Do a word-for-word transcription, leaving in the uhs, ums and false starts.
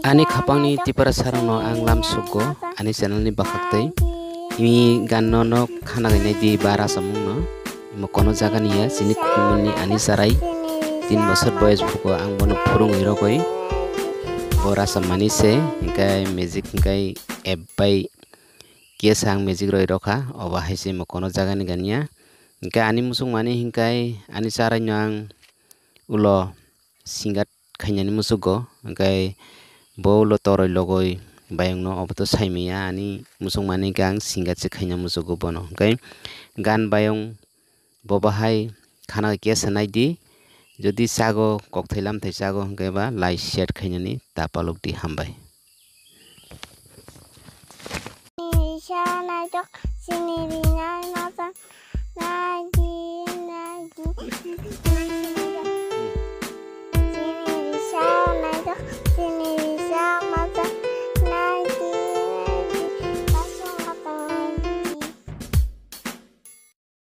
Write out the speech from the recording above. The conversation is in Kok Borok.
Ani khapangni Tiprasarokno ang lam sugo ani channelni bwkhaktwi. Ini ganno no khana gainai di ba rasamungno. Imo kono jaga ni ya, chini khumuni ani charai tin bosor boyes buko ang bono phurungwi rogwi. Bo rasammani se, hingkai music hingkai app bai kesa ang music roi rokha, obo hai se imo kono jaga ni gania. Hingkai ani musukmani hingkai ani charai no ang ulo singat khainani musugo, hingkai bo ulo toroi logoi bayongno obo to saimaya ani musukmani hingke ang singat se khaina musugo bono. Hingkai gan bayong bo bahai khana kesa naidi, jodi chago kokthai lamthai chago hingke ba lai share khainani ta palok di, hambai.